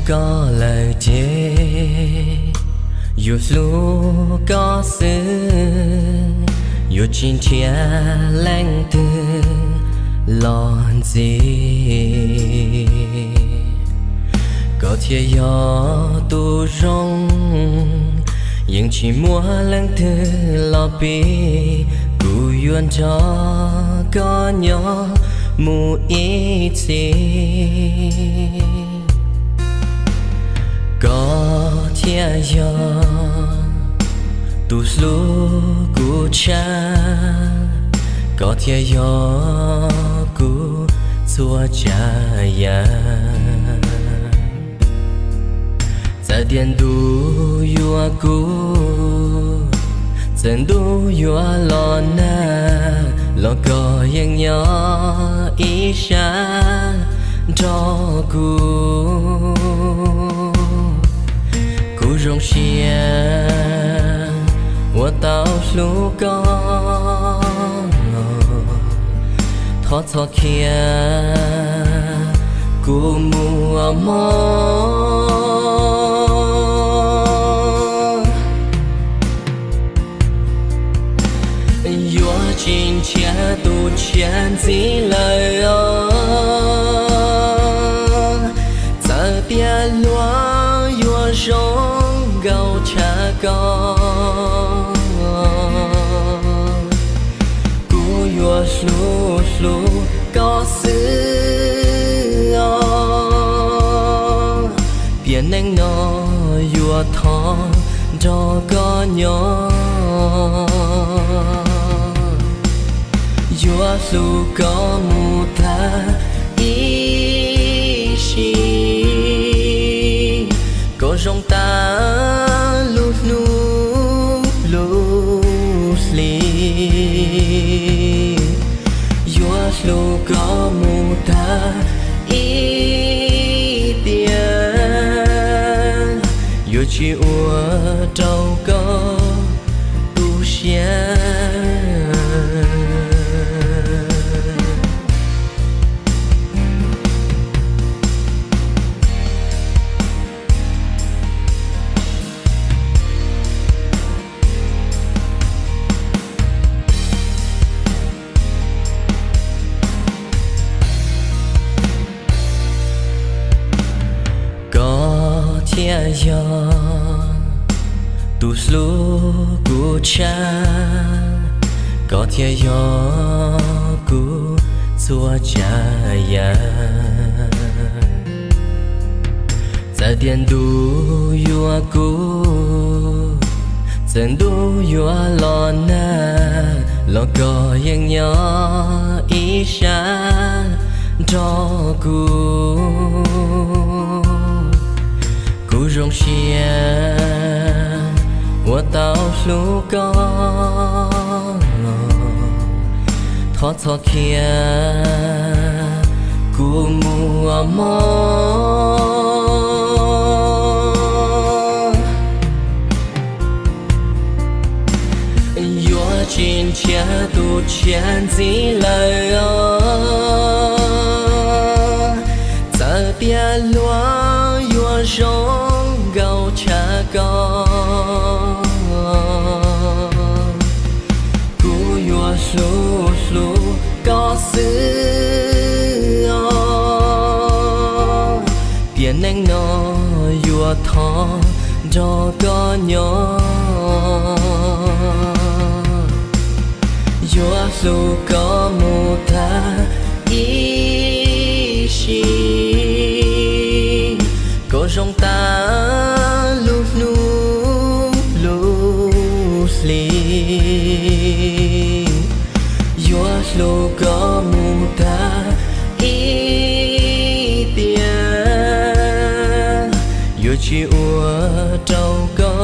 Koj lawm ces yuav hlub koj xwb, yuav tsis nrhiav leej twg los ntxiv. Koj thiaj yog tus zoo, yeej tsis muaj leej twg los pib, kuv yuav nrog koj nyob mus ib txhis. Koj thiaj yog tus hlub kuv tshaj, koj thiaj yog kuv txhua tsav yam. Txawm tias ntuj yuav kub, txawm ntuj yuav los nag, los koj yeej nyob ib sab nrog kuv. Kuv zoo siab uas tau hlub koj, thov txhob khiav kuv mus mog. Yuav tsis nrhiav tus tshiab ntxiv lawm os, txawm tias luag yuav zoo nkaus tshaj koj, kuv yuav hlub hlub koj xwb os. Tiam neej no yuav thov nrog koj nyob, yuav hlub koj mus tag ib sim, koj zoo tas lub hnub lub hli. Yuav hlub koj mus tag ib tiam, yuav tsis ua rau koj tu siab. Koj thiaj yog tus hlub kuv tshaj, koj thiaj yog kuv txhua tsav yam. Txawm tias ntuj yuav kub, txawm ntuj yuav los nag, los koj yeej nyob ib sab nrog kuv. Kuv zoo siab uas tau hlub koj, thov txhob khiav kuv mus mog. Yuav tsis nrhiav tus tshiab ntxiv lawm os, txawm tias luag yuav zoo nkaus tshaj koj, kuv yuav hlub hlub koj xwb os. Tiam neej no yuav thov nrog koj nyob, yuav hlub koj mus tag ib sim, koj zoo tas lub hnub lub hli. Yuav hlub koj mus tag ib tiam, yuav tsis ua rau koj